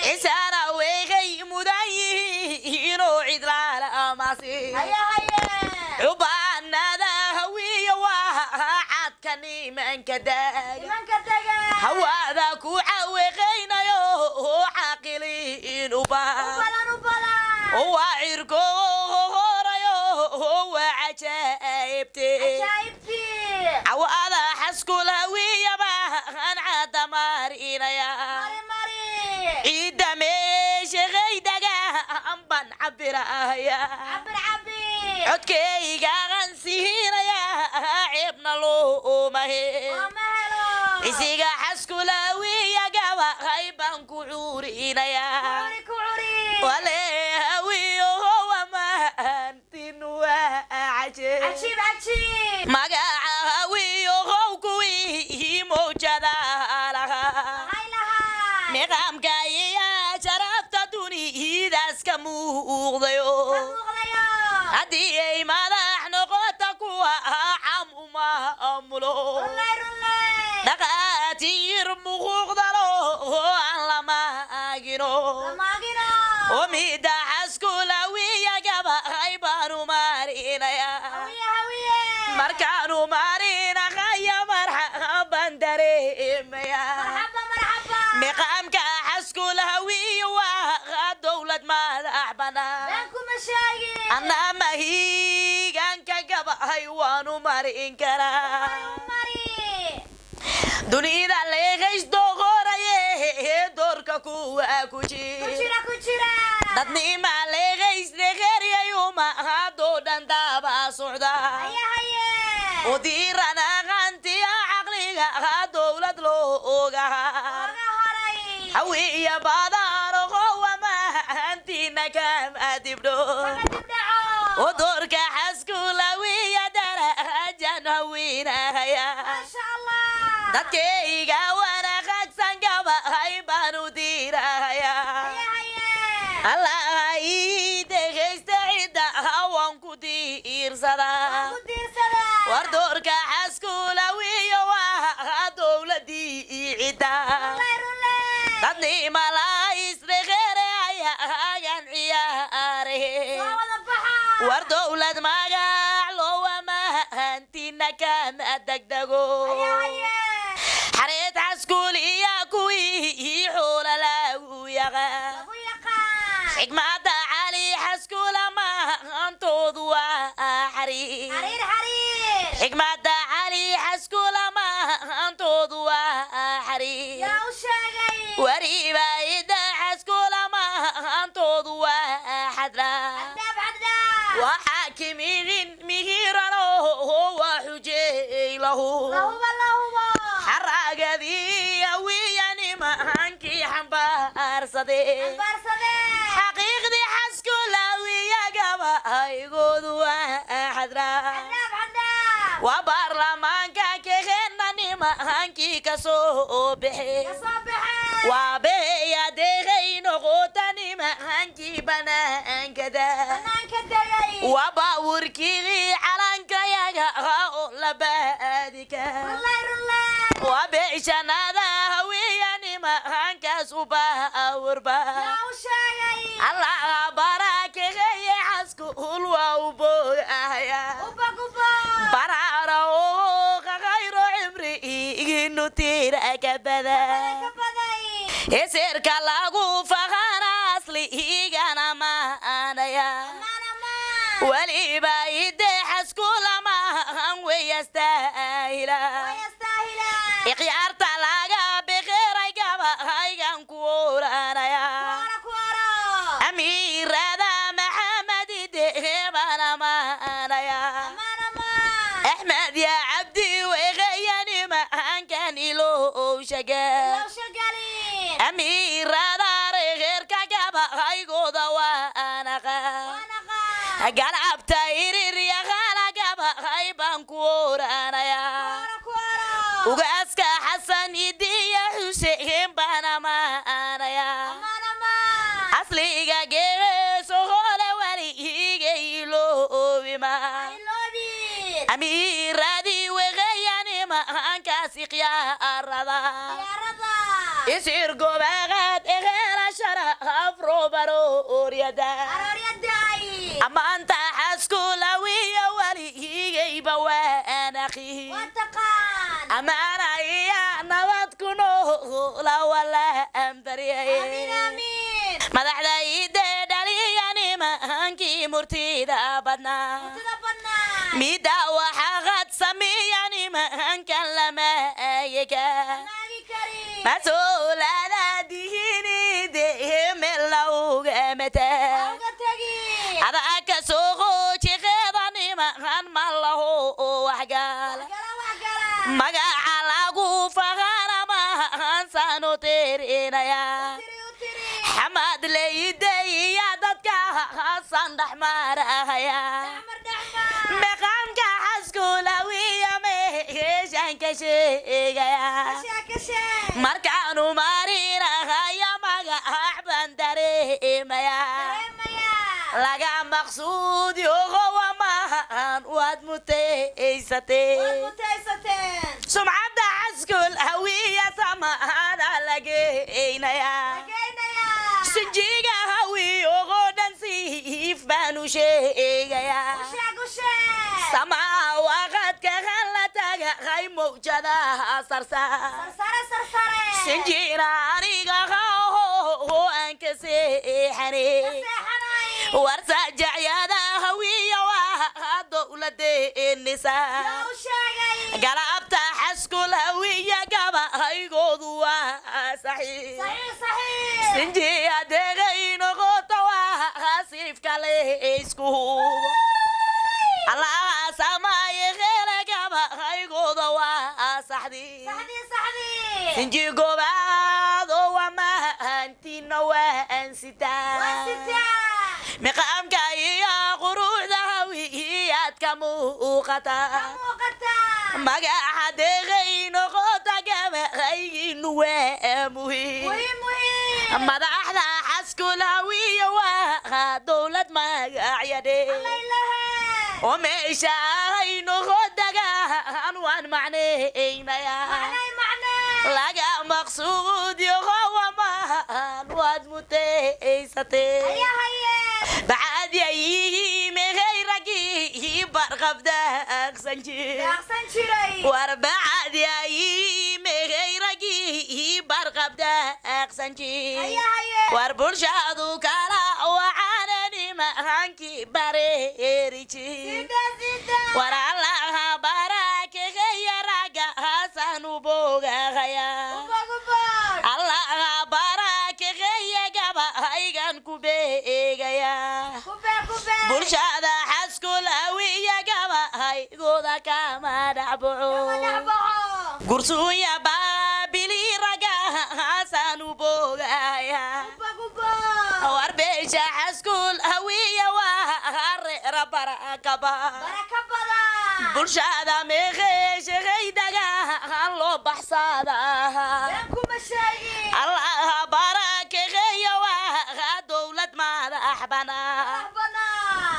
Cisaana weegay mudan yihiinoo cidlaalamasi. Cubaanada hawiya waa cadka nimanka daaga hawaada ku caweqaynayo caaqiliin uba waa cirko horayo waa cajaa'ibte cawaada xaskul hawiyabaan cadamaarinaya ciidda meeshaqaydaga baan cabiraya codkayga qansiinaya ceebna loomahe cisiga xaskulawiya gabaqay baan ku cuurinaya wale hawiyo wamaantin waa caje magaca hawiyo how kuwii mawjada lahaa niqaamka iyo sharafta dunidaas ka muuqdayo haddii ay madax noqota kuwa cam uma maamulo dhaqaatiir muquuqdalo aan lama agino omida xaskulawiya gabaqay baanu marinaya markaanu marinaqaya marxaban dareemaya miqaamka xaskulhawiya waa dowlad madax banaan anaa mahiiganka gabahay waanu marin karaa dunida leegaysdo qoraye doorka kuwa ku jir dadnima leegaysdegeryayuma hadoo dhan daba socda udiirana qantiya caqliga dowlad loo ogahaa hawiya badaanoqowamahantina kama dibdho doorka xaskulawiya darajan hawinahaya dadkayga wanaqagsan gabahay baanu diirahaya allah ii dhegaysta cidda waan ku diirsadaa war doorka xaskulawiya waa dowladii cidda dadnima laisdhegereayagan ciyaare war dowlad magac loowamahantina kama degdego xareed xaskuuliya kuwii xoola lagu yaqaan xigmada cali xaskuula maantoodu waa xariir xigmada cali xaskuula maantoodu waa xariir wariba ida xaskuula maantoodu waa xadra waa xaakimiin mihirano waa xujeylahu xaragadii hawiyanimankii xambaarsadee xaqiiqdii xaskulawiya gabahaygoodu waa xadra waa baarlamaanka kehena nimankii kasoo baxe waa beeya deeqay noqota nimankii banaankada waa baawurkii calankayaga oo la baadika waa beeshanada hawiya nimankaas u baawurba allah barakeeye xaskul waa u boogahaya baraara oo kakayro cimri iginu tiira ka badan eseerka lagu faqana asli igana maanaya weliba ide xaskulamahan weyastaahila ikhyaarta laga biqiray gabahaygan ku oranaya amiirada maxamed ideebana maanaya axmed yaa cabdi weqeyani maankan ilow shaga amiirada reerka gabahaygooda waanaqa galabta irir yaqaala gabahay baan ku oranaya ugaaska xasan idiya xuseen baana maanaya asliga geesohole weliga iloobima amiiradii weqeyani maankaas ikhyaarada isir gobaqa arooriyada amaanta xaskulawiya waligayba waan akhi amaana iya nabad ku noola walaan baryay madaxda ide dhaliyanimankii murtida badnaa mida waxaqad sameeyanimankan lama ayega mas-uulada dihinide meel lawgamata adaa ka soo qoojiqeedanimahan ma laho waxgaala magaca lagu faqana mahansano tirinaya xamad leydaiya dadka hasan dhexmarahaya meqaamka xaskulawiya meeshaan ka sheegaya markaanu marinahaya magac baan dareemaya laga maqsuud yogowa mahan waad mutaysatee sumcadda xaskul hawiya samaana lageynaya sinjiga hawiyogo dhan siif baanu sheegayaa samaa waqadka hala tagahay mawjadaha sarsar sinjina aniga haho aan ka seexane warsajacyada hawiya waa dowladeenisa galabta xaskul hawiya gabahaygoodu waa saxiix sinjiya deegay noqoto waa siifkale isku hubo allaha samaaye heele gabahaygooda waa saxdii sinji gobaado waa mahantina waan sitaa miqaamka iyo quruxda hawiyaad ka muuqata magaca deeqay noqota gabahayginu waa muhiim madaxda xaskul hawiya waa dowlad magacyadhe oo meesha ahay noqodagaan waan macnaynayaa laga maqsuud yogowa mahan waad mutaysatee bacad yayiimegay raggii barqabdaaqsan jir war bacad yayiimegay raggii barqabdaaqsan jir war bulshadu kala wacaananimahankii bareeri jir war allaha baraakegeya ragga hasan u boogahaya allaha baraakegeya gabahaygan ku beegaya bulshada xaskul hawiya gabahaygooda kama dhacboco gursuunya baabili ragga hasan u boogahaya war beesha xaskul hawiya waa reera barakaba bulshada meeqeeshaqaydagaan loo baxsadaha allaha barakegeya waa dowlad madax banaa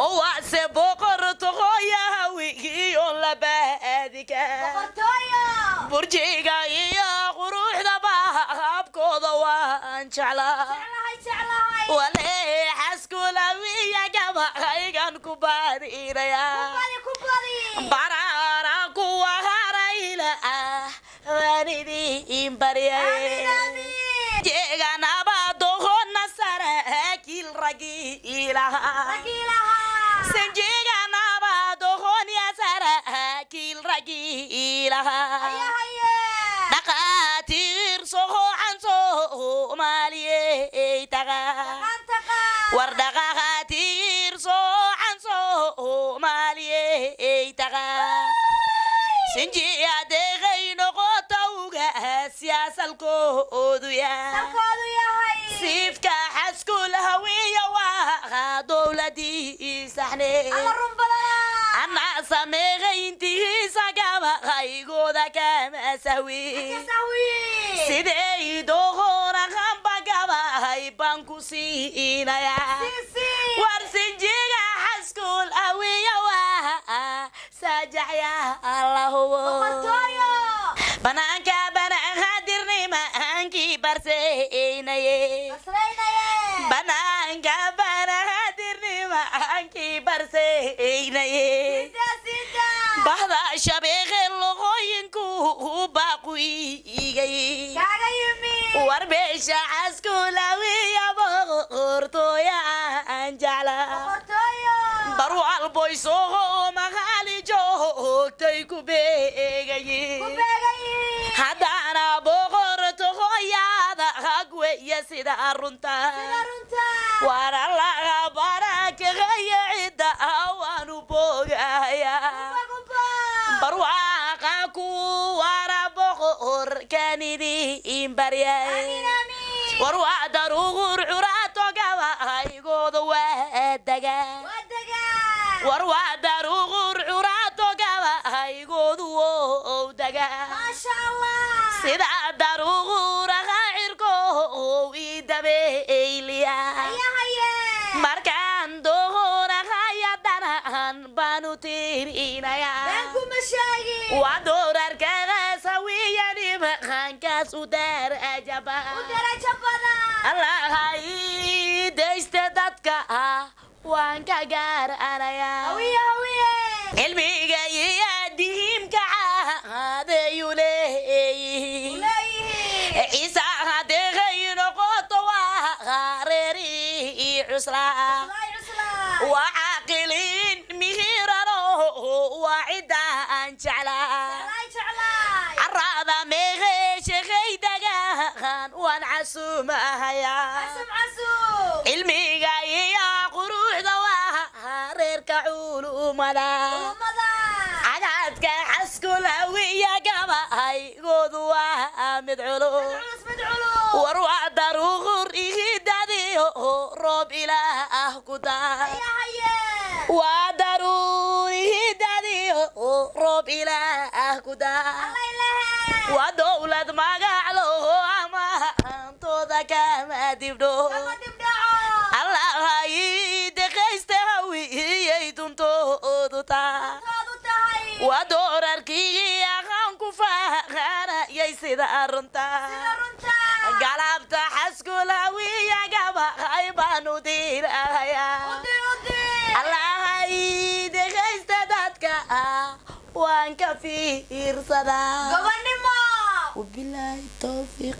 oo waase boqortooya hawigiyo labaadika burjiga iyo quruxda bahabkooda waan jeclaa walee xaskulawiya gabahaygan ku baadinaya baraara kuwa harayla ah waan idin baryay jeeganabadohona saraakiil ragiilaha sinjiganabadohonya saraakiil ragiilaha dhaqaatiir sohocan soomaaliyey taqa war dhaqaatiir socan soomaaliyey taqa sinjiya deeqay noqota uga siyaasalkoodu yaa siifka xaskul hawiya waa dowladii saxne anaa sameeqayntiisa gabahaygooda kama sahwi sidey doqona qamba gabahay baan ku siinayaa war sinjiga xaskul hawiya waa sajaxya allahuwo banaanka banaadirnimaankii barseynaye banaanka bana. Qur'aankii barsaynaye. Bahda Shabeeqe loqooyinku baaquigay. War beesha Xaskulawiya boqortooyaan jecla. Barwaal boysooho maqaali joogtay ku beegaye. Haddana boqortooyaada hagweya sida runta. Waana laga barakaqaya cidda waanu boogaya. Barwaaqa ku waara boqorkanidin baryay. War waa daruur curaato gabahaygooda waa daga. War waa daruur curaato gabahaygoodu wow daga. Sida daruuraha cirkow ii dabeeyliya. Markaan doonahayadanan baanu tirinaya. Waa doorarkaas hawiyani maqaankaas u darajaba. Allahay daysta dadka waan ka gaaranayaa. Cilmiga iyo diimka caadeeyu leeyihiin. Ciise hadeehay noqoto waa reeri cuslaa. Waa caaqiliin mihirano waa cidda aan jeclaa. Carada meeqeeshaqay dagaan waan casuumahayaa. Cilmiga iyo quruxda waa reerka culumada. Cadaadka Xaskulawiya gabahaygoodu waa mid culus. War waa daruur ihidadiyo roob ilaah ku daa. Waa daruur ihidadiyo roob ilaah ku daa. Waa dowlad magac loho amaantooda kama dibdho. Allahay deqaysta hawiyey duntoodu taa. Waa doorarkii aqaan ku faaqanayay sida runta. Galabta Xaskulawiya gabahay baanu diirahayaa. Allahay deqaysta dadka waan ka fiirsadaa. Wabilaahi towfiiq.